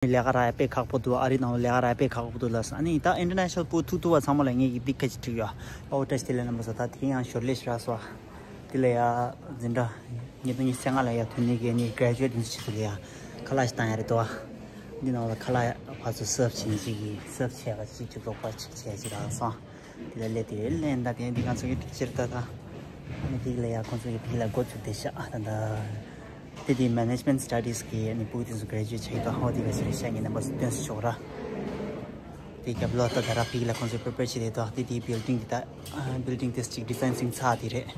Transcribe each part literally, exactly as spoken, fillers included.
ལས་ཀ་རག་ཡ་དཔེ་ཁག་པོ་འདུག་ཨ་རི་ནང་ལས་ཀ་རག་ཡ་དཔེ་ཁག་པོ་འདུག་ལབ་སོང་། ཨ་ནི་ད་ཨིན་ཊར་ནེ་ཤ་ནལ་སྤུ་ཐུག་ཐུག་པ་ཚང་མ་ལ་ངས་ཀྱི་འདི་ཁ་ཅིག་བྲིས་ཡོད། ཨོ་བཀྲ་ཤིས་བདེ་ལེགས་རྣམ་པ་ཚོ། ད་དེ་ཡང་ཞོར་ལས་ཞིག་རག་སོང་། དེ་ལ་ཡ་འཛིན་གྲྭ་ཉིས་སྟོང་ཉི་ཤུ་རྩ་ལྔ་ལ་ཡ་ཐོན་ནས་གི་ནི་གྷ་རེ་ཇུ་ཨེཊ་འདི་ཚོ་ཆེད་དུ་ལ་ཡ་ཁ་ལག་ཞིག་བཏང་ཡ་རེད་དོ། འདི་ནང་ལ་ཁ་ལག་ཕར་ཚུར་སརབ་བྱེད་ནི་ཅིག་གི་སརབ་བྱས་པ་ཅིག་ཅིག་རོགས་པ་ཅིག་བྱས་ཅིག་རག་སོང་། དེ་ལ་སླེབས་དེ་ལེན་ད་དེ་འདི་ང་ཚོ་གི་སྒྲིག་ཕྱིར་ད་ད། ཨ་ནི་དེ་ལ་ཡ་ཁོང་ཚོ་གི་དེ་ལ་འགོ་ཚུགས་བསྡད་ཤག་ད་ད། དེ་དེ་མེ་ནེ་ཇི་མེན་ཊི་སི་ཊ་ཌིས་གི་ཨ་ནི་སྤུ་གུ་དེ་ཚོ་གྷ་རེ་ཇུ་ཨེཊ་བྱེད་ཀྱི་འདུག་ཧོ་དེ་ག་ཚོད་རེད་ཤག་ངས་རྣམ་པ་ཚོ་སྟོན་སུ་ཆོག་ར། དེ་རྒྱབ་ལོགས་ད་ད་ར་ཕིག་ལ་ཁོང་ཚོས་པི་རི་པེར་བྱེད་དེ་འདུག་དེ་དེ་བིལ་ཌིང་དེ་ད་བིལ་ཌིང་དེ་ཅིག་ཌི་ཛའིན་ཟིན་ཚར་དེ་རེད།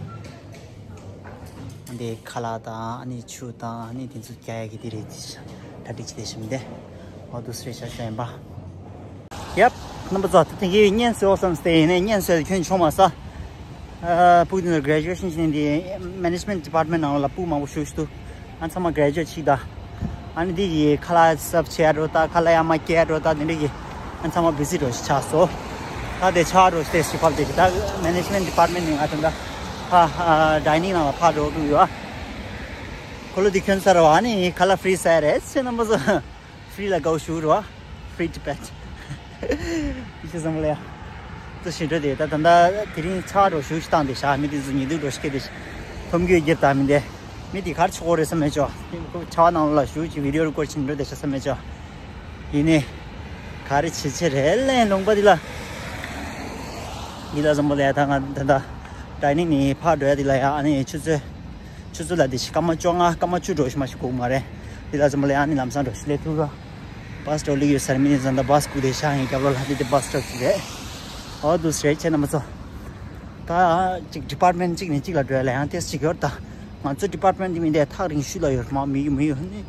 འདི་ཁ་ལག་དང་ཨ་ནི་ཆུ་དང་ཨ་ནི་དེ་ཚོ་རྒྱག་ཡ་གི་དེ་རེད། གྲ་སྒྲིག་བྱས་ཏེ་ཞིམ་དེ། ཨོ་དུ་སུ་རེད་ཤག་ཤོད་ཡིན་པ། ཡབ། རྣམ་པ་ཚོ་དེ་གའི་བརྙན་བཟོ་བསམ་སྟེ་ཡིན་ནའི་བརྙན་བཟོས་ཁྱོན་ཆོག་མ་ས། ཨ་སྤུ་གུ་དེ་ཚོ་གྷ་རེ་ཇུ་ཨེ་ཤན་བྱས་ནས་འདི་མེ་ནེ་ཇི་མེན་ཊི་ཌི་པཱར་ཊི་མེན་ཊི་ནང་ལ་སྤུ་གུ་མང་པོ་ཞུགས་ཤིག་འདུག་ཨ་ཚང་མ་གྷ་རེ་ཇུ་ཨེཊ་བྱས་ད། ཨ་ནི་འདི་ཡི་ཁ་ལག་སརབ་བྱས་འགྲོ་ད་ཁ་ལག་ཡར་མར་སྐྱེལ་འགྲོ་ད་དེ་འདྲ་གི་ཨ་ཚང་མ་བི་ཟི་འགྲོ་ཞིག་ཆགས་སོང་། ད་དེ་ཆགས་འགྲོ་ཞིག་དེ་ཞིག་ཕབ་དེ་ད་མེ་ནེ་ཇི་མེན་ཊི་ཌི་པཱར་ཊི་མེན་ཊི་ནས་ང་ད་ད་ཕ་ཌའི་ནིང་ནང་ལ་ཕར་འགྲོ་འདུག་ཡོད། ཁོ་ལོ་དེ་ཁྱོན་ས་ར་བ་ཨ་ནི་ཁ་ལག་ཧྥི་རི་ཟ་ཡ་རེད་ཟེར་རྣམ་པ་ཚོ། ཧྥི་རི་ལ་དགའ་བོ་ཞུ་རོ། ཧྥི་རི་ཊི་བེཊ། ཡིད་ཆེས་བཟང་པོ་ལ་ཡ། ཙི་ཞིག་འགྲོ་དེ་ད་ད་ད་དེ་རིང་ཆར་པ་འགྲོ་ཞུ་ཞིག་བཏང་དེ་ཤ་མི་དེ་ཚོ་ཉི་གདུགས་འགྲོ་ཞིག་སྐད་དེ་ཤ། ཐོམ་རྒྱུད་རྒྱབ་ད་མི་འདེ། མི་དེ་གར་ཆོག་གོ་རེད་བསམ་མེད་ཆོ། ཆར་པ་ནང་ལ་ཞུ་ཅིག་བི་ཌི་ཡོ་རི་ཀོཌ་བྱེད་འགྲོ་དེ་ཤ་བསམ་མེད་ཆོ། ཡིན་ནི། ག་རེ་བྱེད་བྱེད་རེད་ལན་ལུང་པ་དེ་ལ། འདི་ལ་བཟང་པོ་ལ་ཡ་ད་ང་ད་ད། ཌའི་ནིང་ནས་ཕར་འགྲོ་ཡ་དེ་ལ་ཡ་ཨ་ནི་ཆུ་ཚོད། ཆུ་ཚོད་ལ་དེ་ཞིག་སྐར་མ་བཅོ་ལྔ་སྐར་མ་བཅུ་འགྲོ་ཞིག་མ་ཞིག་སྒུག་མ་རེད། དེ་ལ་ཙམ་ལ་ཡང་ནི་ལམ་སང་འགྲོ་ཞིག་སླེབས་ཐུབ་ར། བྷ་སི་འགྲོ་ལི་ཡོད་ས་རེད། མི་ནི་ཙམ་ད་བྷ་སི་སྒུག་དེ་ཤག་ཡིན་རྒྱབ་ལོགས་ལ་དེ་དེ་བྷ་སི་སྟོབ་ཅིག་རེད། ཨོ་དུ་སི་རེད་ཆེ་རྣམ་པ་ཚོ། ད་ཅིག་ཌི་པཱར་ཊི་མེན་ཊི་གཅིག་ནས་གཅིག་ལ་འགྲོ་ཡ་ལ་ཡང་ཏེས་ཅིག་ཡོད་ད། ང་ཚོ་ཌི་པཱར་ཊི་མེན་ཊི་དེ་མི་འདི་ཐག་རིང་ཤོས་ལ་ཡོད་མ་མི་ཡོད་མི་ཡོད་ནི།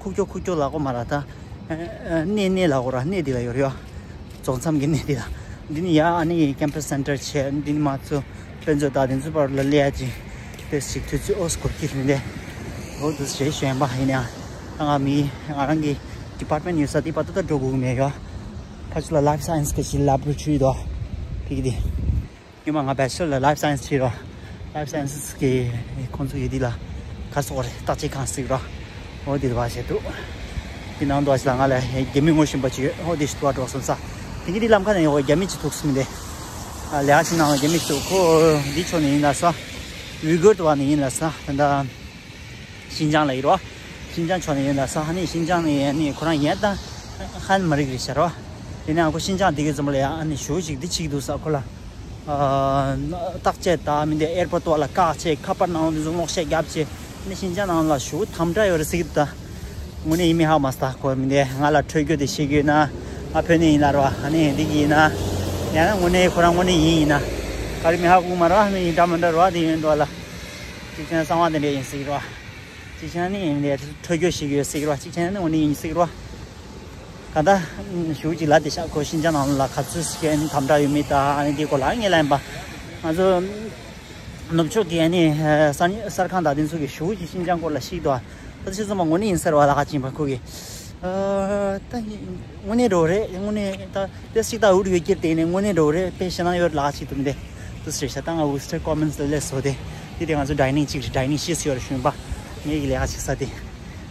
ཁུག་ཀྱོག་ཁུག་ཀྱོག་ལ་གོ་མ་ར་ད། གནས་གནས་ལ་གོ་ར་གནས་འདི་ལ་ཡོད་རེད་ཡ། རྫོང་མཚམས་ཀྱི་གནས་འདི་ལ། འདི་ནི་ཡ་ཨ་ནི་ཀེམ་པ་སི་སེན་ཊར་བྱས་འདི་ནི་མ་ཚོ། དཔེ་མཛོད་དང་དེ་ཚོ་བར་ལ་སླེབས་ཡ་ཅིག་ཏེ་ཞིག་དུས་ཚོད་ཨོ་སྐོར་གྱི་རིང་ལས། ཨོ་དུ་ཞེས་གཞན་པ་ཡིན་ཡང་། ད་ང་མི་ང་རང་གི་ཌི་པཱར་ཊི་མེན་ཊི་ཡོད་ས་དེ་བར་དུ་ད་འགྲོ་དགོས་མེད་ཡོད། ཕ་ཆུ་ལ་ལའིཕ་སའེན་སི་གི་ཞིག་ལེབ་ར་ཊོ་རི་དོ། ཕི་གི་དེ། ཉི་མ་ང་བེ་ཆ་ལར་ལ་ལའིཕ་སའེན་སི་བྱས་རོ། ལའིཕ་སའེན་སི་གི་ཁོང་ཚོ་ཡོད་དེ་ལ་ཁ་སོག་རེད་བརྟག་དཔྱད་ཁང་ཟིག་རོ། འོ་དེ་དུ་བ་བྱེད་འདུག་དེ་ནང་དུ་ཞིག་ལ་ང་ལ་རྒྱ་མི་ངོ་ཤེས་པ་ཅིག་ཡོད། འོ་དེ་ཞིག་ཏུ་བ་འགྲོ་སོང་ས། དེ་གི་དེ་ལམ་ཁ་ནས་ཡོད་རྒྱ་མི་ཅིག་ཐུག་སོང་མི་དེ། ལས་ཀ་ཞིག་ནང་ལ་རྒྱ་མི་ཅིག་ཐུག་ཁོ་འདི་ཕྱོགས་ནས་ཡིན་ལ་ས། ཝི་གུར་དུ་བ་ནས་ཡིན་ལ་ས། ད་ད། ཤིན་ཅང་ལ་ཡིན་རོ། ཤིན་ཅང་ཕྱོགས་ནས་ཡིན་ལ་ས། ཧ་ནི་ཤིན་ཅང་ནས་ཡིན་ནི་ཁོ་རང་ཡན་ད་ཧན་མ་རིག་རེད་ཤ་རོ། དེ་ནས་ཁོ་ཤིན་ཅང་དེ་གའི་ཙམ་ལ་ཡ་ཨ་ནི་ཞུ་ཞིག་འདི་ཆིག་འདུག་ས་ཁོ་ལ། བརྟག་དཔྱད་ད་མི་འདི་ཨེར་པོར་ཊི་ལ་བཀག་བྱས་ཁ་པར་ནང་དུ་ལོག་བཤད་རྒྱབ་བྱས་ནི་ཤིན་ཅང་ནང་ལ་ཞུ་དམ་དྲག་ཡོད་རེད་ཟེར་གི་འདུག་ད། དངོས་གནས་ཡིན་མིན་ཧ་མ་སོང་ད་ཁོ་མི་འདི་ང་ལ་འཕྲོད་རྒྱུ་དེ་ཤེས་ཀྱི་ཡོད་ན་ང་བོད་ནས་ཡིན་ལ་རོ་ཨ་ནི་འདི་གི་ཡིན་ན་ཡང་ན་དངོས་གནས་ཁོ་རང་དངོས་གནས་ཡིན་ཡིན་ན་ག་རེ་མི་ཧ་གོ་མ་རོ་ཨ་ནི་ཡིན་འདྲ་མི་འདྲ་རོ་དེ་ཡིན་འགྲོ་ལ། གཅིག་བྱས་ན་གསང་བ་དེ་འདྲ་ཡིན་ཟེར་གི་རོ། གཅིག་བྱས་ན་ནི་ཡིན་འདྲ་འཕྲོད་རྒྱུ་ཞིག་ཡོད་ཟེར་གི་རོ། གཅིག་བྱས་ན་ནི་དངོས་གནས་ཡིན་ཟེར་གི་རོ། ག་ད། ཞུ་གཅིག་ལ་དེ་ཤག་ཁོ་ཤིན་ཅང་ནང་ལ་ག་ཚོད་ཟེར་གི་ཨ་ནི་དམ་དྲག་ཡོད་མེད་ད་ཨ་ནི་དེ་སྐོར་ལ་ངས་ལབ་ཡིན་པ། ང་ཚོ། ནུབ་ཕྱོགས་ཀྱི་ཨ་ནི་གསར་གསར་ཁང་དང་དེ་ཚོ་གི་ཞུ་གཅིག་ཤིན་ཅང་སྐོར་ལ་ཤེས་འདུག་ཨ། ད་ཆ་ཚང་མ་དངོས་གནས་ཡིན་ཟེར་བ་ལ་ཁ་ཕྱིན་པ་ཁོ་གི། ད་དངོས་གནས་འགྲོ་རེད་དངོས་གནས་ད་དེ་སྲིད་ད་འུར་ཡོད་ཀྱི་དེ་ནས་དངོས་གནས་འགྲོ་རེད་དཔེ་ཞེ་ན་ཡོད་ལ་ཅིག་དུ་མི་དེ་དུ་སྲིད་ཤ་ད་ང་ཝུ་སི་ཊར་ཀོ་མན་སི་ལ་ལས་བཟོ་དེ་དེ་དེ་ང་ཚོ་ཌའི་ནིང་གཅིག་རེད། ཌའི་ནིང་ཤེས་སུ་ཡོད་རེད་ཞུས་པ་ངས་ཀྱི་ལས་ཀ་བྱེད་ས་དེ་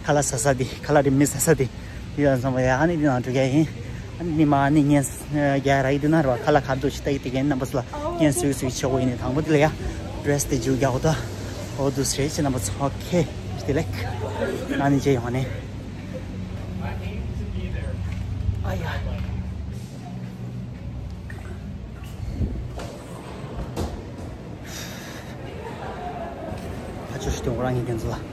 ཁ་ལག་ཟ་ས་དེ་ཁ་ལག་རིན་མེད་ཟ་ས་དེ་དེ་ཡང་བསམ་པ་ཡ་ཨ་ནི་དེ་ནང་འགྲོ་ག་ཡིན་ཨ་ནི་མ་ཨ་ནི་ངས་རྒྱ་ར་ཡི་དུ་ན་ར་བ་ཁ་ལག་ཁ་དུ་ཞིག་ད་ཡི་དེ་གའི་རྣམ་པ་ཚོ་ལ་ངས་སུས་སུས་ཆེ་བོ་ཡིན་ནས་དང་པོ་དེ་ལ་ཡ་ཌི་རེ་སི་དེ་འཇུ་རྒྱག་འོ་ད་འོ་དུ་སྲིད་ཤ་རྣམ་པ་ཚོ་ཨོ་ཁེ། བདེ་ལེགས། ང་ནི་རྗེས་ཡོང་ནས། ཨ་ཡ། ཁ་ཆུ་ཞིག་སྟོན་གོ་རང་ཉིད་ཀྱི་འཛུལ་ལ།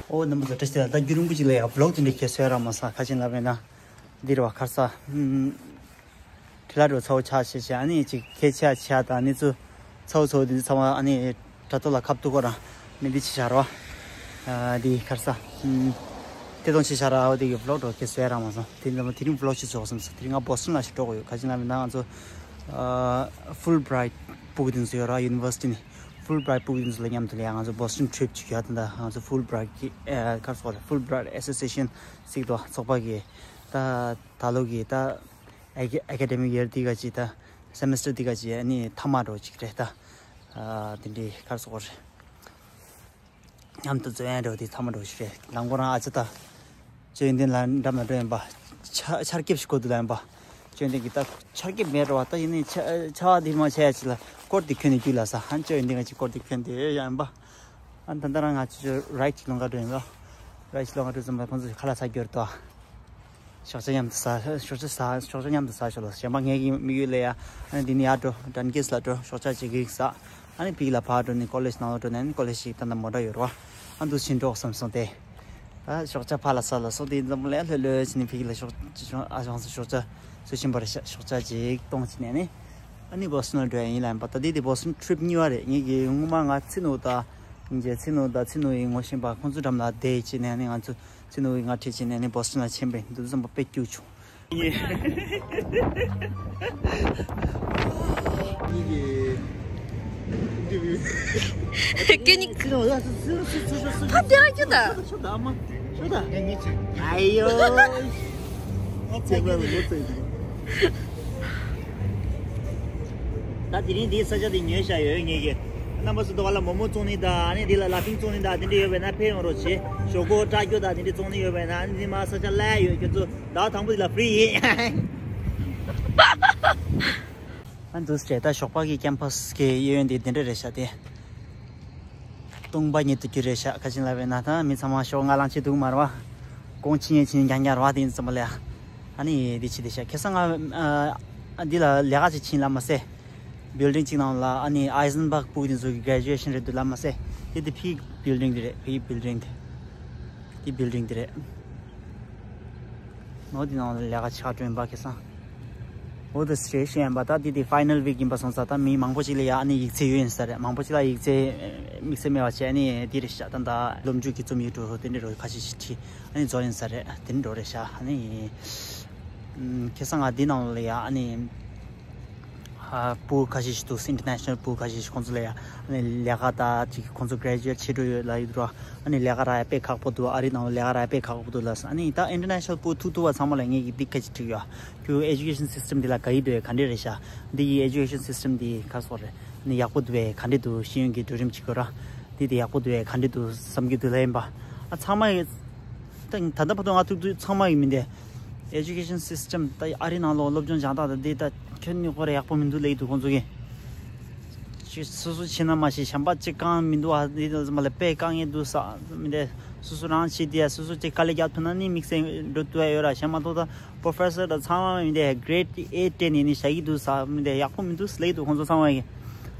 ཨོ་རྣམ་པ་ཚོ་བཀྲ་ཤིས་བདེ་ལེགས། ད་རྒྱུན་རིང་པོ་ཅིག་ལ་ཡ་བི་ལོག་དེ་འདྲ་ཁྱེད་བཟོས་ར་མ་སོང་། ཁ་ཆེན་ལབ་པས་ན་འདིར་བ་ཁར་ས། ཁྲི་ལ་འགྲོ་ཚ་བོ་ཆགས་ཤེས་ཤེས་ཨ་ནི་ཅིག་ཁྱད་ཆེ་ཆེ་དང་ནི་ཚུ་ཚ་བོ་ཚ་བོ་འདི་ཚང་མ་ཨ་ནི་དྲ་ཐོག་ལ་ཁབ་ཏུ་གོ་ར་མི་འདི་ཆེ་ཤ་ར་བ། འདི་ཁར་ས། ཏེ་ཏོང་ཆེ་ཤ་ར་བ་འདི་གི་བི་ལོག་འགྲོ་ཁྱེད་བཟོས་ར་མ་སོང་། དེ་འདི་མ་དེ་རིང་བི་ལོག་ཆེ་ཚོགས་སམ་ས་དེ་རིང་ང་བོ་སི་ཊོན་ལ་ཞིག་འགྲོ་གོ་ཡོད། ག་ཅི་ན་མི་ན་ང་ཚོ་ཧྥུལ་བྷི་རའེཊ་སྤུ་གུ་དེ་ཚོ་ཡོད་ར་ཡུ་ནི་ཝར་སི་ཊི་ནི་ཧྥུལ་བྷི་རའེཊ་སྤུ་གུ་དེ་ཚོ་ལ་མཉམ་དུ་ལ་ཡ་ང་ཚོ་བོ་སི་ཊོན་ཊི་རིབ་ཅིག་ཡོད། ད་ད་ང་ཚོ་ཧྥུལ་བྷི་རའེཊ་གི་ཁར་སོགས་ཧྥུལ་བྷི་རའེཊ་ཨེ་སོ་སི་ཨེ་ཤན་ཟིག་དོ་ཚོགས་པ་གི་ད་ད་ལོ་གི་ད། ཨེ་ཀེ་ཨེ་ཀེ་ཌེ་མིག་ཡར་འདི་ག་ཅིག་ད་སེ་མེ་སི་ཊར་འདི་ག་ཅིག་ཨ་ནི་མཐའ་མ་འགྲོ་ཅིག་རེད་ད། ཨ་དེ་འདྲའི་ཁར་སོགས་རེད། མཉམ་དུ་འཛོམས་ཡ་འགྲོ་དེ་ཚང་མ་འགྲོ་ཞིག་རེད། ལམ་ཁོ་རང་ཨ་ཅེ་ད་ཅོ་ཡོན་ཏན་ལ་འགྲམ་ལ་འགྲོ་ཡིན་པ། ཆ་ཆར་སྐྱིབས་ཤིག་གོ་དུ་ལ་ཡིན་པ། ཅོ་ཡོན་ཏན་གྱི་ད་ཆར་སྐྱིབས་མེད་རོ་བ། ད་ཡིན་ནའི་ཆ་ཆ་བ་དེ་མ་ཆ་ཡ་ཅི་ལ་སྐོར་དེ་ཁྱོན་ནས་རྒྱུ་ལ་ས་ཧན་ཅོ་ཡོན་ཏན་ག་ཅི་སྐོར་དེ་ཁྱོན་དེ་ཡོད་ཡ་ཡིན་པ། ཨ་ད་ད་རང་ང་ཅི་ཅོ་རའི་ཅི་ལོང་ག་འགྲོ་ཡིན་པ། རའི་ཅི་ལོང་ག་འགྲོ་ཙམ་པ་ཁོང་ཚོ་ཁ་ལག་ས་འགྱུར་ཏོ། ཞོགས་ཇ་མཉམ་དུ་ཟ། ཞོགས་ཇ་ཟ། ཞོགས་ཇ་མཉམ་དུ་ཟ་ཤོག་ལ། གཞན་པ་ངེད་ཀྱི་དམིགས་ཡུལ་ལ་ཡ། ཨ་ནི་འདི་ནི་ཡར་འགྲོ། ཌན་ཀེས་ལ་འགྲོ། ཞོགས་ཇ་ཅིག་གིས་ཟ། ཨ་ནི་ཕིག་ལ་ཕར་འགྲོ་ནི་ཀོ་ལེཇ་ནང་ལ་འགྲོ་ནས་ནི་ཀོ་ལེཇ་ཞིག་ད་ནི་མོ་ཊ་ཡོད་རོ། ཨ་འདུག་ཕྱིན་འགྲོ་བསམ་སོང་སྟེ། ད་ཞོགས་ཇ་ཕར་ལ་ཟ་ལ་སོགས་དེ་འཛམ་ལས་ལྷོད་ལྷོད་ཕྱིན་ནི་ཕིག་ལ་ཞོགས་ཨ་ཞོགས་ཞོགས་ཇ་ཚོད་ཕྱིན་པར་ཞོགས་ཇ་ཅིག་གཏོང་ཕྱིན་ནས་ནི། ཨ་ནི་བོ་སི་ཊོན་ལ་འགྲོ་ཡ་ཡིན་ལ་ཡིན་པ། ད་དེ་དེ་བོ་སི་ཊོན་ཊི་རིབ་གཉིས་པ་རེད། ངེད་ཀྱི་སྔོན་མ་ང་ཚེ་ནུ་ད་ཡིན་རྗེས་ཚེ་ནུ་ད་ཚེ་ནུ་ཡི་ངོ་ཤེས་པ་ཁོང་ཚོ་འགྲམ་ལ་བསྡད་བྱས་ནས་ནི་ང་ཚོ། ཚེ་ནུ་ཡིས་ང་ཁྲིད་བྱས་ནས་ནི་བོ་སི་ཊོན་ལ་ཕྱིན་པ་ཡིན། འདུག་བསམ་པ་དཔེ་སྐྱིད་བྱུང་། ངེད་ཀྱི་ཨིན་ཊར་བིའུ། སྐད་ནི། ཚེ་ནུ་ཡ་ཚེ་ཚེ་ཚེ་ཚེ་ཚེ། ཕ་དེ་ཨ་ཁྱོད་ད། ཤོད་ད་ཨ་མ། ཤོད་ད། ཨེ་ངེད་ཚེ། ཨ་ཡོ། ཨ་ཚེ་ངོ་ཚེ། ད་དེ་རིང་འདིའི་ས་ཆ་དེ་ཉོས་བཞག་ཡོད་ངེད་ཀྱིས། རྣམ་པ་ཚོ་དོ་ག་ལ་མོག་མོག་བཙོང་ནི་དང་ཨ་ནི་འདི་ལ་ལ་ཕིང་བཙོང་ནི་དང་དེ་འདྲ་ཡོད་པས་ན་ཕེབས་ཡོང་རོགས་བྱེད། ཞོག་ཁོག་སྐྲག་རྒྱུ་དང་དེ་འདྲ་བཙོང་ནི་ཡོད་པས་ན་ཨ་ནི་འདི་མ་ས་ཆ་གླ་ཡ་ཡོད། ཁྱོད་ཚོ་ཟླ་བ་དང་པོ་འདི་ལ་ཧྥི་རི་ཡིན། ཨ་འདུག་སེ་ད་ཞོགས་པ་གི་ཀེམ་ཕ་སི་གི་གཡས་གཡོན་འདི་དེ་འདྲ་རེད་ཤག་དེ། སྟོང་པ་ཉིད་དུ་གྱུར་རེད་ཤག་ཁ་ཆེན་ལབ་པས་ན་ད་མི་ཚང་མ་ཞོགས་སྔ་ལངས་བྱེད་འདུག་མ་རེད་བ། དགོང་ཕྱི་ཉལ་ཕྱིན་རྒྱང་རྒྱང་རེད་བ། དེ་ཡིན་ཙམ་པ་ལ་ཡ། ཨ་ནི་འདི་ཕྱི་དེ་ཤག་ཁ་སང་ང་ཨ་འདི་ལ་ལས་ཀ་ཅིག་ཕྱིན་ལ་མ་ཟད། བིལ་ཌིང་གཅིག་ནང་ལ་ཨ་ནི་ཨའི་ཟན་བྷག་སྤུ་གུ་དེ་ཚོ་གི་གྷ་རེ་ཇུ་ཨེ་ཤན་རེད་འདུག་ལབ་མ་ཟད། དེ་དེ་ཕིག་བིལ་ཌིང་དེ་རེད། ཕིག་བིལ་ཌིང་དེ། དེ་བིལ་ཌིང་དེ་རེད། ནོ་དེ་ནང་ལ་ལས་ཀ་ཆགས་སྒྲོན་པ་ཁེ་སང་། འོ་དེ་སི་ཊུ་ཨེ་ཤན་ཡིན་པ། ད་དེ་དེ་ཕའི་ནལ་ཝིག་ཡིན་པ་སོང་ཙང་ད་མི་མང་པོ་ཅིག་ལ་ཡ་ཨ་ནི་ཡིག་ཚད་ཡོད་ཡིན་ས་རེད། མང་པོ་ཅིག་ལ་ཡིག་ཚད་དམིགས་བསལ་མེད་པ་བྱས། ཨ་ནི་དེ་རེད་ཤག་ད་ད་སློབ་འཇུག་གི་རྩོམ་ཡིག་འགྲོ་དེ་འདྲ་རོ་ཁ་ཤས་ཤིག་བྲིས། ཨ་ནི་རྫོགས་ཡིན་ས་རེད། དེ་འདྲ་རོ་རེད་ཤག་ཨ་ནི་ཁེ་སང་ང་དེ་ནང་ལ་ཡ་ཨ་ནི། ཨ་སྤུ་གུ་ཁ་ཤས་ཤིག་འདུག་ཨིན་ཊར་ནེ་ཤ་ནལ་སྤུ་གུ་ཁ་ཤས་ཤིག་ཁོང་ཚོ་ལ་ཡ་ཨ་ནི་ལས་ཀ་ད་ཅིག་ཁོང་ཚོ་གྷ་རེ་ཇུ་ཨེཊ་བྱེད་འགྲོ་ཡོད་ལབ་ཡོད་འདུག་ར། ཨ་ནི་ལས་ཀ་རག་ཡ་དཔེ་ཁག་པོ་འདུག་ཨ་རི་ནང་ལ་ལས་ཀ་རག་ཡ་དཔེ་ཁག་པོ་འདུག་ལབ་སོང་། ཨ་ནི་ད་ཨིན་ཊར་ནེ་ཤ་ནལ་སྤུ་གུ་ཐུག་ཐུག་པ་ཚང་མ་ལ་ངེད་ཀྱིས་འདི་སྐད་ཅིག་དྲིས་ཡོད། ཁྱོད་ཨེ་ཇུ་ཀེ་ཤན་སི་སི་ཊམ་འདི་ལ་དགའ་ཡི་འདུག་ག་འདྲ་རེད་ཤག་འདི་གི་ཨེ་ཇུ་ཀེ་ཤན་སི་སི་ཊམ་འདི་ག་སོགས་རེད། ཨ་ནི་ཡག་པོ་འདུག་ག་ག་འདྲ་འདུག་ཤེས་ཡོན་གྱི་གྲོས་རིམ་ཅིག་དགོས་ར། འདི་དེ་ཡག་པོ་འདུག་ག་ག་འདྲ་འདུག་བསམ་གྱི་འདུག་ལབ་ཡིན་པ། ཨ་ཚང་མ་ཡི་ད་ད་ལྟ་བར་དུ་ང་ཐུག་དུས་ཚང་མ་ཡིན་མིན་ཏེ། ཨེ་ཇུ་ཀེ་ཤན་སི་སི་ཊམ་ད་ཨ་རི་ནང་ལོགས་སློབ་སྦྱོང་སྦྱང་སྟངས་ད་འདི་ད་ཁྱོན་ནས་ཁོ་ར་ཡག་པོ་མི་འདུག་ལབ་ཀྱི་འདུག་ཁོང་ཚོ་གིས། ཅི་སོ་སོ་བྱེད་ན་མ་ཤེས། གཞན་པ་ཅིག་གང་མི་འདུག་ཨ་འདི་ད་ཚང་མ་ལ་དཔེ་དཀའ་ངལ་འདུག་ས་མིན་ཏེ། སོ་སོ་རང་བྱེད་དེ་ཡ་སོ་སོ་ཅིག་དཀའ་ལས་རྒྱག་ཐུབ་ན་ནི་དམིགས་བསལ་འགྲོ་ཐུབ་ཡ་ཡོད་ར། གཞན་མ་གཏོགས་ད་པོ་རོ་ཕེ་སར་ད་ཚང་མ་མིན་ཏེ་གྷི་རེ་ཌི་ཨེ་ཊེན་ཡིན་ནི་བཞག་གི་འདུག་ས་མིན་ཏེ་ཡག་པོ་མི་འདུག་ལབ་ཀྱི་འདུག་ཁོང་ཚོ་ཚང་མ་གིས།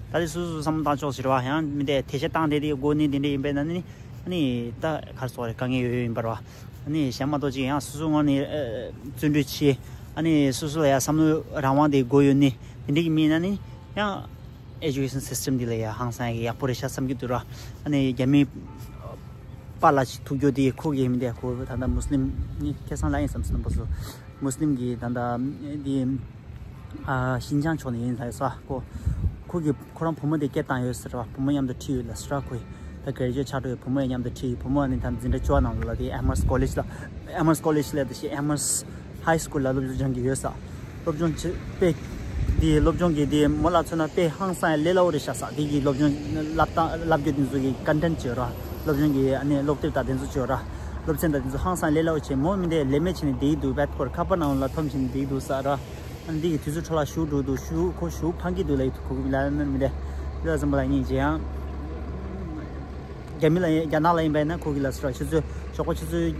ད་དེ་སོ་སོ་བསམ་བློ་བཏང་ཕྱོགས་ཤིག་རེད་བ། ཡང་མིན་ཏེ་དེ་བཤད་སྟངས་དེ་དེ་དགོས་ནི་དེ་འདྲ་ཡིན་པས་ན་ནི། ཨ་ནི་ད་ག་རེ་ཟེར་དགོས་རེད། དཀའ་ངལ་ཡོད་ཡོད་ཡིན་པ་རེད་བ། ཨ་ནི་གཞན་མ་གཏོགས་ཅིག་ཡང་སོ་སོ་ངོས་ནས་ཨ་བརྩོན་འགྲུས་བྱེད། ཨ་ནི་སོ་སོ་ལ་ཡང་བསམ་བློ་རང་དབང་དེ་དགོས་ཡོད་ནི་དེ་འདྲ་གི་མི་ཡིན་ན་ནི་ཡང་ཨེ་ཇུ་ཀེ་ཤན་སི་སི་ཊམ་འདི་ལ་ཡང་ཧང་སང་ཡག་པོ་རེད་ཤག་བསམ་གྱི་འདུག་ར། ཨ་ནི་རྒྱ་མི་པཱ་ལགས་ཅིག་ཐུག་རྒྱུ་དེ་ཁོ་གིས་མིན་ཏེ་ཁོ་ད་ལྟ་མུ་སི་ལིམ་ནི་ཁ་སང་ལ་ཡིན་བསམ་སོང་པ་སོ། མུ་སི་ལིམ་གྱི་ད་ལྟ་འདི། ཨ་ཤིན་ཅང་ཕྱོགས་ནས་ཡིན་ལབ་ས་ཁོ། ཁོ་གི་ཁོ་རང་བུ་མོ་དེ་སྐད་བཏང་ཡོད་ཟེར་བ། བུ་མོ་མཉམ་དུ་ཁྲིད་ཡོད་ལབ་ཟེར་བ། ཁོས་ད་གྷི་རེ་ཇུ་ཨེཊ་ཆགས་འགྲོ་ཡོད། བུ་མོ་ཡང་མཉམ་དུ་ཁྲིད་ཡོད། བུ་མོ་ནི་ད་འཛིན་གྲྭ་བཅུ་པ་ནང་ལ་དེ་ཨེ་མར་སི་ཀོ་ལེཇ་ལ། ཨེ་མར་སི་ཀོ་ལེཇ་ལ་དེ་ཤེས་ཨེ་མར་སི་ཧའི་སི་ཀུལ་ལ་སློབ་སྦྱོང་སྦྱང་གི་ཡོད་ས། སློབ་སྦྱོང་བྱེད་དཔེ་དེ་སློབ་སྦྱོང་གི་དེ་མོ་ལ་མཚོན་ན་དཔེ་ཧང་སང་ཡ་ལས་སླ་བོ་རེད་ཤག་ས། དེ་གི་སློབ་སྦྱོང་བསླབ་སྟངས་བསླབ་རྒྱུ་དེ་ཚོ་གི་ཀོན་ཊེན་ཊི་བྱོས་ར། སློབ་སྦྱོང་གི་ཨ་ནི་སློབ་དེབ་དང་དེ་ཚོ་བྱོས་ར། སློབ་ཚན་དང་དེ་ཚོ་ཧང་སང་ལས་སླ་བོ་བྱས། མོ་མི་འདས་ལས་མེད་བྱས་ནས་བསྡད་ཀྱི་འདུག་བད་ཁོར་ཁ་པར་ནང་ལ་འཐོམ་བྱས་ནས་བསྡད་ཀྱི་འདུག་ས་ར། ཨ་ནི་འདི་གི་དུས་ཚོད་འཕྲོ་བརླག་ཞེ་པོ་འགྲོ་འདུག་ཞེ་པོ་ཁོ་ཞེ་པོ་ཕངས་ཀྱི་འདུག་ལབ་ཀྱི་འདུག་ཁོ་གི་ལ་ནི་མི་འདས། དེ་ལ་བསམ་པ་ལ་ཡིན་ཅེ་ཡང་། རྒྱ་མི་ལ་ཡིན་རྒྱ་ནག་ལ་ཡིན་པས་ན་ཁོ་གི་ལ་སི་ར་ཆུ་ཚོད་ཞོགས་པ་ཆུ་ཚོད་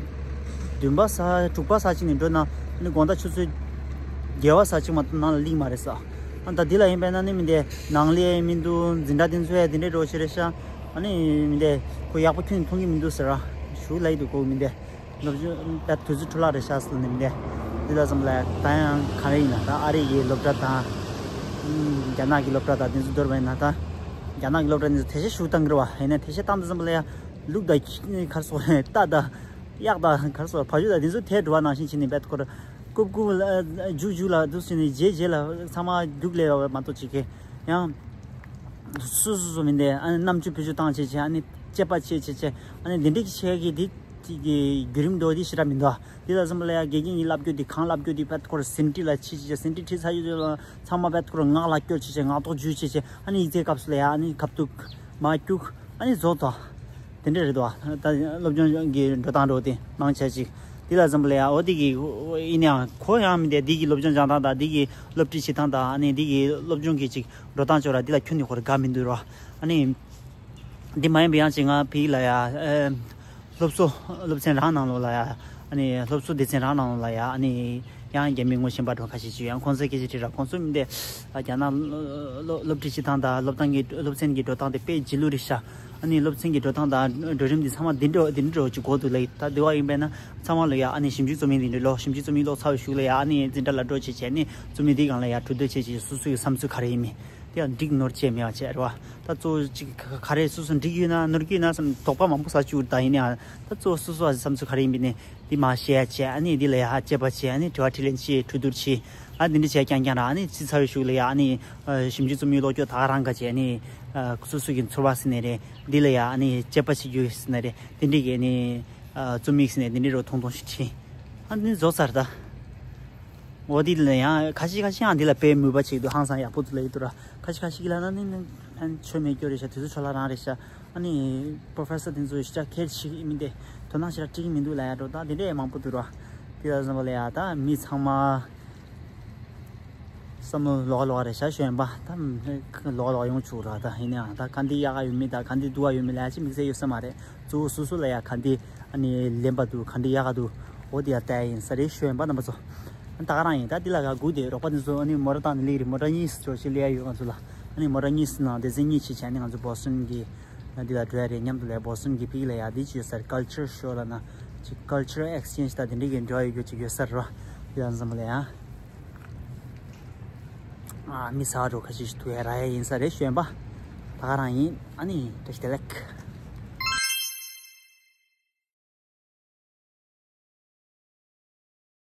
བདུན་པ་ས་དྲུག་པ་ས་གཅིག་ནས་འགྲོ་ན་ཨ་ནི་དགོང་དག་ཆུ་ཚོད་བརྒྱད་པ་ས་གཅིག་མ་གཏོགས་ནང་ལ་སླེབས་མ་རེད་ས། ཨ་ད་འདི་ལ་ཡིན་པས་ན་ནི་མི་འདས་ནང་ལས་མི་འདུག་འཛིན་གྲྭ་དེ་ཚོ་ཡ་དེ་འདྲའི་འགྲོ་ཤེས་རེད་ཤག་ཨ་ནི་མི་འདས་ཁོ་ཡག་པོ་ཁྱོན་མཐོང་གི་མི་འདུག་ཟེར་ར་ཞུ་ལབ་ཀྱི་འདུག་ཁོ་མི་འདས། ནོར་བཅུ་ད་དུས་ཚོད་འཕྲོ་བརླག་རེད་ཤག་ཟེར་ནས་མི་འདས། འདི་ལ་བསམ་ལ་ད་ཡང་ག་རེ་ཡིན་ན་ད་ཨ་རི་གི་སློབ་གྲྭ་དང་། རྒྱ་ནག་གི་སློབ་གྲྭ་དང་དེ་ཚོ་བསྡུར་བ་ཡིན་ན་ད། རྒྱ་ནག་གི་སློབ་གྲྭ་འདི་ཚོ་དེ་ཤེས་ཞུ་བཏང་གི་རེད་བ། ཡིན་ན་དེ་ཤེས་བཏང་དུས་བསམ་པ་ལ་ཡ། ལུག་དང་ག་རེ་ཟེར་རྟ་དང་། གཡག་དང་ག་རེ་ཟེར་བ་ཕ་ཡུལ་དང་དེ་ཚོ་དེ་འགྲོ་བ་ནང་བཞིན་བྱས་ནས་བད་ཁོ་ར། རྐུབ་རྐུབ་ལ་རྒྱུག་རྒྱུག་ལ་འདུག་ཟེར་ནས་རྗེས་རྗེས་ལ་ཚང་མ་རྒྱུག་ལས་བ་མ་གཏོགས་ཅིག་གི་ཡང་། སུ་སུ་སུ་མིན་ཏེ་ཨ་ནི་རྣམ་དཔྱོད་བེད་སྤྱོད་བཏང་བྱས་བྱས་ཨ་ནི་དཔྱད་པ་བྱས་བྱས་བྱས་ཨ་ནི་འདི་འདྲ་གི་བྱས་གི་འདི་གི་བརྒྱུད་རིམ་འགྲོ་འདི་ཞེ་དྲག་མི་འདུག་འདི་ལ་བསམ་པ་ལ་ཡ་དགེ་རྒན་གྱིས་བསླབ་རྒྱུ་འདི་གང་བསླབ་རྒྱུ་འདི་བད་ཁོ་ར་ཟིན་བྲིས་ལ་ཕྱིན་བྱས་བྱས་ཟིན་བྲིས་བྲིས་ཚར་རྗེས་ལ་ཚང་མ་བད་ཁོ་ར་ངག་ལ་སྐྱོར་བྱས་བྱས་ངག་ཐོག་འཇུས་བྱས་བྱས་ཨ་ནི་ཡིག་ཚད་སྐབས་སུ་ལ་ཡ་ཨ་ནི་ཁ་ཐུག་མ་སྐྱུག་ཨ་ནི་བཟོ་ཐོག་དེ་འདྲ་རེད་དོ། ད་སློབ་སྦྱོང་གི་འགྲོ་སྟངས་འགྲོ་དེ་མང་ཆེ་ཅིག་དེ་ལ་འཛོམས་པ་ལ་ཡ། འོ་དེ་གི་ཡིན་ཡང་ཁོ་ཡང་མི་འདས། དེ་གི་སློབ་སྦྱོང་སྦྱང་སྟངས་དང་། དེ་གི་སློབ་ཁྲིད་བྱེད་སྟངས་དང་། ཨ་ནི་དེ་གི་སློབ་སྦྱོང་གི་ཅིག་འགྲོ་སྟངས་ཅིག་ར། དེ་ལ་ཁྱོན་ནས་ཁོ་ར་དགའ་མི་འདུག་ར། ཨ་ནི་འདི་མ་ཡིན་པ་ཡང་ཅིག་ང་ཕ་གི་ལ་ཡ། ཨེ། སློབ་གསོ་སློབ་ཚན་རང་ནང་ལོགས་ལ་ཡ། ཨ་ནི་སློབ་གསོ་སྡེ་ཚན་རང་ནང་ལོགས་ལ་ཡ། ཨ་ནི་ཡང་རྒྱ་མི་ངོ་ཤེས་པ་འགྲོ་ཁ་ཤས་ཅིག་ཡང་ཁོང་ཚོའི་སྐད་ཆ་དྲིས་ར། ཁོང་ཚོ་མི་འདས། ཨ། རྒྱ་ནག་སློབ་སློབ་ཁྲིད་བྱེད་སྟངས་དང་། སློབ་སྟངས་ཀྱི་སློབ་ཚན་གྱི་འགྲོ་སྟངས་དེ་དཔེ་རྗེས་ལུས་རེད་ཤག་ཨ་ནི་སློབ་ཚན་གྱི་འགྲོ་སྟངས་དང་འགྲོ་རིམ་འདི་ཚང་མ་འདི་འདྲ་འདི་འདྲ་ཅིག་གོ་འདུག་ལ། ད་དེ་བ་ཡིན་པས་ན་ཚང་མ་ལ་ཡ། ཨ་ནི་ཞིབ་འཇུག་རྩོམ་ཡིག་འདི་འདྲ་ཀློག་ཞིབ་འཇུག་རྩོམ་ཡིག་ཀློག་ཚར་བའི་གཞུག་ལ་ཡ། ཨ་ནི་འཛིན་གྲྭ་ལ་འགྲོ་བྱས་བྱས། ཨ་ནི་རྩོམ་ཡིག་འདིའི་སྒང་ལ་ཡ་གྲོས་བསྡུར་བྱས་བྱས། སོ་སོའི་བསམ་ཚུལ་ག་རེ་ཡིན་མིན་དེ་ཡང་འགྲིག་ནོར་བྱས་མེད་པ་བྱས་རེད་བ། ད་གཙོ་བོ་ཅིག་ག་རེ་སོ་སོ་འགྲིག་ཡོད་ན་ནོར་གྱི་ཡོད་ན་བསམ་དོགས་པ་མང་པོ་ཟ་བཅུག་ད་ཡིན་ཡང་ད་གཙོ་བོ་སོ་སོ་བསམ་ཚུལ་ག་རེ་ཡིན་མིན་ནི་འདི་མ་བཤད་བྱས། ཨ་ནི་འདི་ལ་ཡ་དཔྱད་པ་བྱས། ཨ་ནི་དྲི་བ་དྲིས་ལན་བྱས། གྲོས་བསྡུར་བྱས། ཨ་འདི་འདྲ་བྱས་རྐྱང་རྐྱང་ར། ཨ་ནི་བྱས་ཚར་བའི་གཞུག་ལ་ཡ། ཨ་ནི་ཞིབ་འཇུག་རྩོམ་ཡིག་ཀློག་སྐྱོར་ད་ག་རང་ག་བྱས། ཨ་ནི་སོ་སོ་གི་ཚོར་བ་ཟེར་ནའི་རེད། འདི་ལ་ཡ་ཨ་ནི་དཔྱད་པ་བྱེད་རྒྱུ་ཟེར་ནའི་རེད། འདི་འདྲ་གི་ཨ་ནི་རྩོམ་ཡིག་ཟེར་ནའི་འདི་འདྲ་རོ་ཐུང་ཐུང་ཞིག་བྲིས། ཨ་འདི་རྫོགས་ཚར་ད། འོ་འདི་ལ་ཡང་ཁ་ཤས་ཁ་ཤས་ཡང་འདི་ལ་དཔེ་མོས་པ་བྱེད་འདུག་ཧང་སང་ཡག་པོ་འདུག་ལབ་ཀྱི་འདུག་ར། ཁ་ཤས་ཁ་ཤས་ཀྱིས་ལབ་ན་ནི་ནི་ཕན་ཆོད་མེད་སྐྱོ་རེད་ཤག་དུས་ཚོད་འཕྲོ་བརླག་རང་རེད་ཤག་ཨ་ནི་པོ་རོ་ཕེ་སར་དེ་ཚོ་ཞེ་དྲག་ཁེར་ཕྱིན་མི་འདི་དོ་སྣང་ཞེ་དྲག་སྤྲད་ཀྱི་མི་འདུག་ལབ་ཡ་འགྲོ། ད་འདི་འདྲ་མང་པོ་འདུག་ར། དེ་ལ་བསམ་པ་ལ་ཡ་ད་མི་ཚང་མ་བསམ་བློ་ལོག་ལོག་རེད་ཤག་ཞོན་པ་ད་ལོག་ལོག་ཡོང་བཅུག་ར། ད་ཡིན་ནའང་ད་ག་འདི་ཡག་ག་ཡོད་མེད་དང་ག་འདི་སྡུག་ག་ཡོད་མེད་ལབ་ཡ་ཅིག་དམིགས་བསལ་ཡོད་ས་མ་རེད། གཙོ་བོ་སོ་སོ་ལ་ཡ་ག་འདི་ཨ་ནི་ལེན་པ་འདུག་ག་འདི་ཡག་ག་འདུག་འོ་དེ་ཡ་ལྟ་ཡ་ཡིན་ས་རེད། ཞོན་པ་རྣམ་པ་ཚོ། ད་ག་རང་ཡིན། ད་འདི་ལ་ག་སྒུག་བསྡད་རོགས་པ་འདི་ཚོ། ཨ་ནི་མོ་ཊ་བཏང་ནས་སླེབས་རེད། མོ་ཊ་གཉིས་ཙམ་ཞིག་སླེབས་ཡ་ཡོད་ང་ཚོ་ལ། ཨ་ནི་མོ་ཊ་གཉིས་ནང་སྡེ་ཚན་གཉིས་ཕྱིན་བྱས་ནས་ང་ཚོ་བོ་སི་ཊོན་གྱི་འདི་ལ་འགྲོ་ཡ་རེད། མཉམ་དུ་ལ་བོ་སི་ཊོན་གྱི་ཕ་གི་ལ་ཡ་འདི་ཅིག་ཡོད་ས་རེད། ཀལ་ཅར་ཤོག་ལབ་ན་ཅིག་ཀལ་ཅར་ཨེག་སི་ཅེན་ཇི་དང་དེ་འདྲ་གི་འབྲེལ་བ་ཡོད་རྒྱུ་ཅིག་ཡོད་ས་རེད་བ། དེ་ལ་འཛོམས་པ་ལ་ཡ། ཨ་མི་ཟ་འགྲོ་ཁ་ཤས་ཤིག་ཐུག་ཡ་རག་ཡ་ཡིན་ས་རེད། ཞོན་པ་ད་ག་རང་ཡིན། ཨ་ནི་བཀྲ་ཤིས་བདེ་ལེགས།